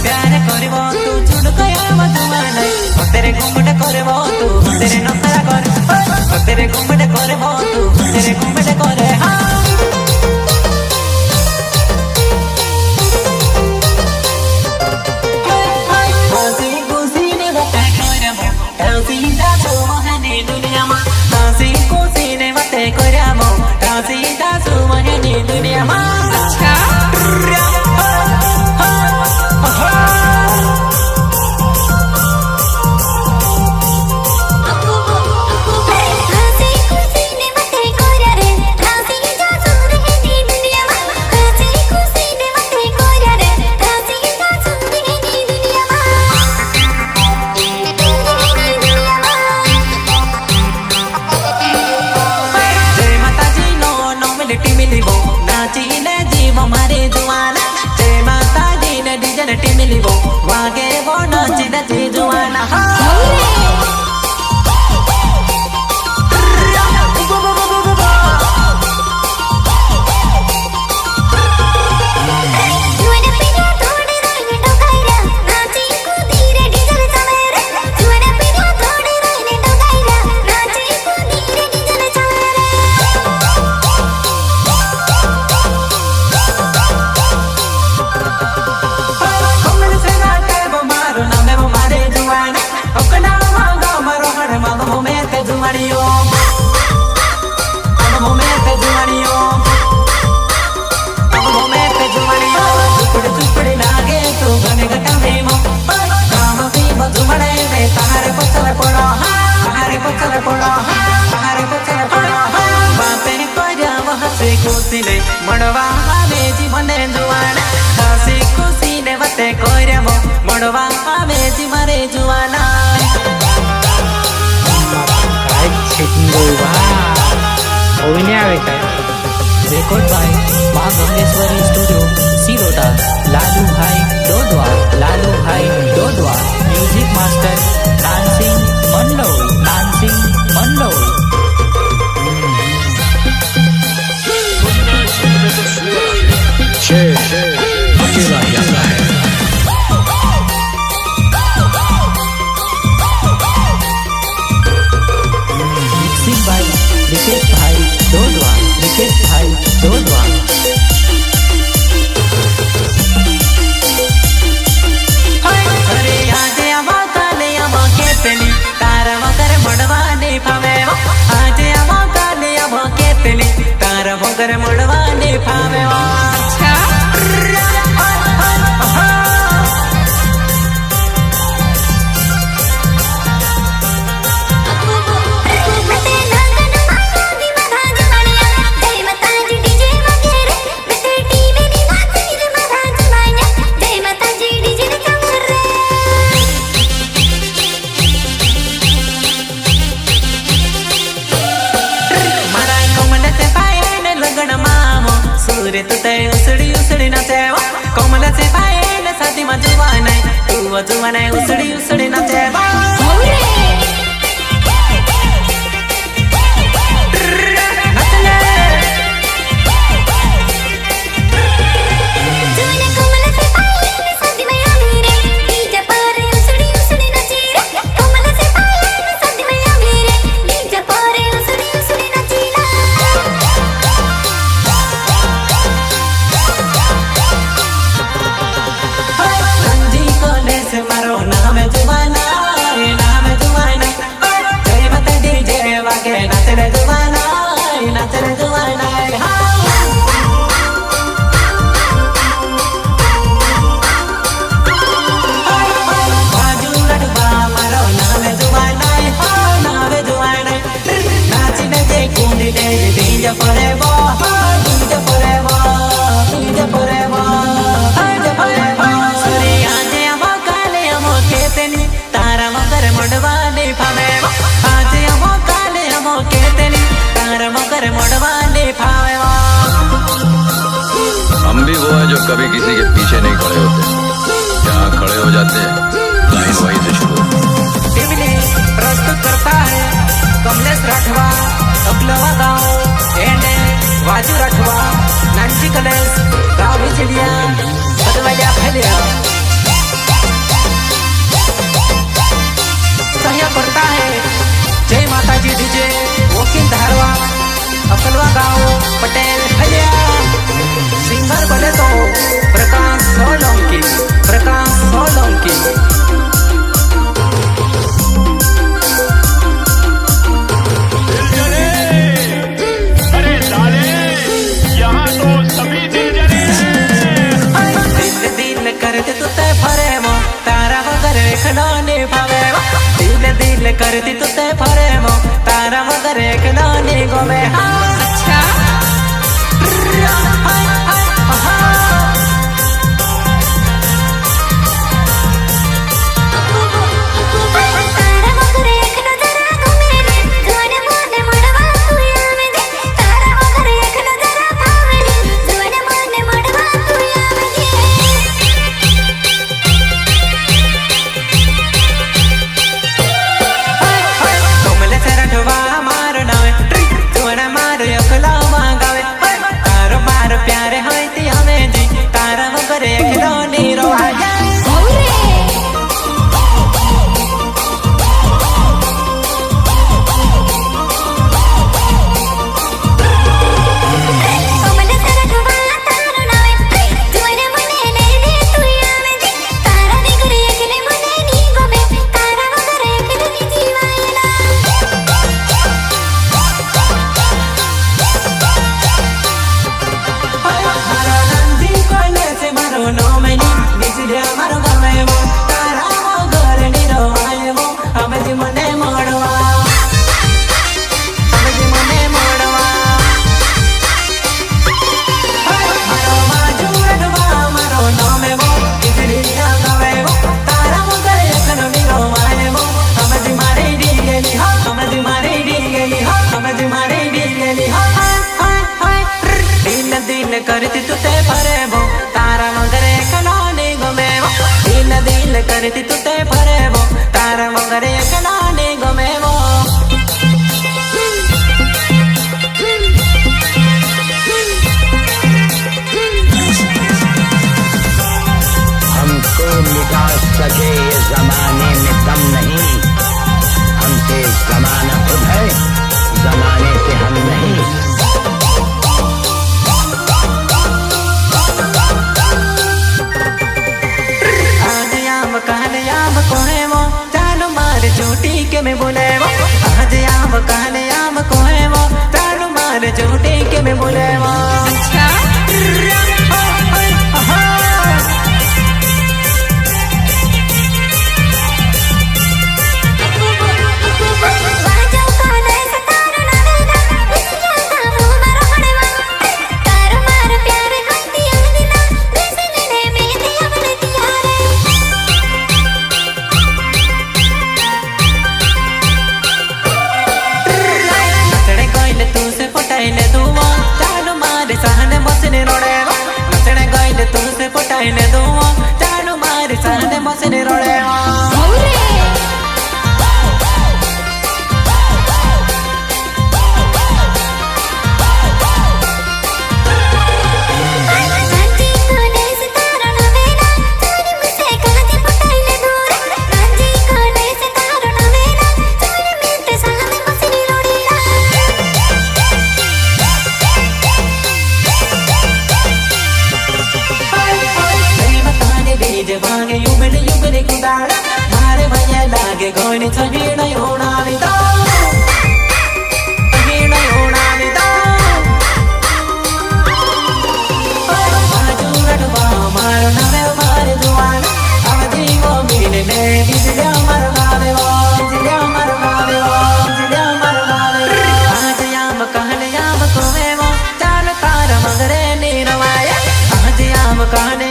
प्यार करबो तू चुड़कया मधुमाना तेरे घुमट करबो तू तेरे नखरा कर तेरे घुमट करबो तू तेरे घुमट करे हाँ हंसी खुशी ने बता करबो हंसी दासो महने दुनिया मा हंसी खुशी ने बता करबो हंसी दासो महने दुनिया मा अच्छा। हंसी खुशी ने मते कोरा रे हंसी जासू रहनी दुनिया मा हंसी खुशी ने मते कोरा रे हंसी जासू रहनी दुनिया मा रहनी दुनिया मा। जय माताजी नो नॉमिलिटी मिलिबो नाचीने जीव मारे जुआना जय माताजी ने डीजन टी मिलिबो वागे वो नाची नाची जुआना हाँ। जुआन पिया थोड़े रंग डोगाइरा नाची कूदी रे डीजल चले रे जुआन पिया थोड़े रंग डोगाइरा नाची कूदी रे डीजल चले रे। कमल से नाटे वो मारो नामे वो मारे जुआना ओकना मांगो मारो हर मांगो में ते जुआनियो मांगो में ते जुआनियो मांगो में ते जुआनियो चुपड़ चुपड़ लागे तू गने गटा में काम भी जुमड़े में तारे पचल पड़ो तारे पचल पड़ो तारे पचल पड़ो बापे को जाव हंसे खुशी ने मड़वा आवे जीवने जुआना हंसी खुशी ने वते कोरमो मड़वा आवे जी मारे जुआना। काय चेकिंग वा होईने આવે काय। रेकॉर्ड बाय माँ गंगेश्वरी स्टूडियो सिरोटा, लालू भाई डोडवा, लालू भाई डोडवा। म्यूजिक मास्टर नानसिंह मंडलोई, नानसिंह मंडलोई। शेर अकेला ही आता है। मिक्सिंग बाय रिकेश भाई डोडवा, रिकेश भाई डोडवा। अरे આજે આવા કાલે આવા કેતલી તારા વગર મળવાને ફાવે આજે આવા કાલે આવા કેતલી તારા વગર મળવાને ફાવે। अच्छा। मते नागन मांगो माधा जुआनिया जय माताजी डीजे वगैरे मते टीवे नी नाची रे माधा जुआनिया जय माताजी डीजे ने चले रे। मारा कोमल से पायन लगन मामो सूर्य तू ते उसड़ी उसड़ी नाचे कोमल से पायन साथी मा जुआना तू जुआना उसड़ी उसड़ी नाचे। जुआन कोमल से पायन साथी में आवे रे डीजे पर उसड़ी उसड़ी नाची रे कोमल से पायन साथी में आवे रे डीजे पर उसड़ी उसड़ी नाची ला। रंजी कोने से मारो नाम जुआना नाम जुआना जय माता डीजे वागे नाच रे जुआना नाच रे जुआना। बाजू रडवा मारो नाम जुआना नाम जुआना नाचने जे कुंडी दे डीजे परे वो डीजे परे वो डीजे परे वो डीजे परे वो। सुरे આજે આવો કાલે આવો કેતની તારા વગર મળવાને ફાવે આજે આવો કાલે આવો કેતની તારા વગર મળવાને ફાવે। हम भी वो है जो कभी किसी के पीछे नहीं खड़े होते, जहाँ खड़े हो जाते हैं लाइन वहीं से शुरू होती है। टिमली प्रस्तुत करता है कमलेश राठवा अकलवा गांव एंड वाजू राठवा नानजी कलेश गाव विजलिया सदवलिया फैलिया। अकलवा गाँव पटेल भैया। सिंगर बोले तो प्रकाश सोलंकी, प्रकाश सोलंकी। अरे साले, यहाँ तो सभी दिल जले हैं। दिल दिल करते तू ते फरेमो, तारा वगैर खडोने भावेमो। दिल दिल करती तू ते फरेमो, तारा वगैर खडोने गोवे। अच्छा। તારા વગર એકનો જરા ગમે ને, જોને મને મળવા તું આવે દે. તારા વગર એકનો જરા ભાવે ને, જોને મને મળવા તું આવે દે. કોમલ સરઠવા મારો નામે, જોણા મારો એકલો માંગાવે. તારો મારો પ્યારે હોય તે અમે જી, તારા વગર એકલો નીરો ઓરે. કોમલ સરઠવા તારો નામે, જોને મને લઈને તું આવે દે. તારા વગર એકલે મને ની ગમે, તારા વગર એકલે ની જીવાયલા. મારો નાનજી કોલે છે મારો નોમની બીજલ્યા મારો ગમેવો, તારા વગર નીરો આયવો. અમજી મને મળવા, અમજી મને મળવા. મારો માજુ રડવા મારો નામેવો, બીજલિયા ગમેવો, તારા વગર એકનો નીરો આયવો. અમજી મારી ડીગેલી હા, અમજી મારી ડીગેલી હા, અમજી મારી ડીગેલી હા. દિલ દિલ કરતી તું તે ફરેવો, તારા વગર એકલો નહીં ગમેવો. દિલ દિલ કરતી તું તે ફરેવો, તારા વગર એકલો નહીં ગમેવો. हमको मिटा सके ये जमाने में दम नहीं, हमसे जमाना खुद है, जमाने से हम नहीं। आज आम कहने आम कोहेवो, चालू मार झूठी के में बोलेवो। आज आम कहने आम कोहेवो, चालू मार झूठी के में बोलेवो। अच्छा। વાજો કાને તારો નાવેલા, વિસર્યા તારો મારો હણવા. તારો મારો પ્યાર હોતી અંગના, બેસને મેં આવડતી યારે. નચણે ગઈલે તું સે પટાઈને દુવો, ચાલુ મારે સહને મસને રોડેવો. નચણે ગઈલે તું સે પટાઈને દુવો, ચાલુ મારે સહને મસને રોડેવો. ઓરે. રાંજી કોને તારો નાવેલા, ચાલ મુસે કાજે પટાઈલે દૂર. રાંજી કોને તારો નાવેલા, ચાલ મેં સામે મસની રોડેલા. પ્રેમ તાને બીજ વાગે યુગને યુગને કુદાડા, મારે ભય લાગે ગોને છગીણ ઓણાવી દો, છગીણ ઓણાવી દો. બાજુ રડવા મારો નવે મારે જુવાન, આવજીવો મીને ને બીજલ્યા મારો ગાવેવો, બીજલ્યા મારો ગાવેવો, બીજલ્યા મારો ગાવેવો. આજ આમ કહને આમ કોવેવો, ચાલ તારા મગરે નીરવાય. આજ આમ કહને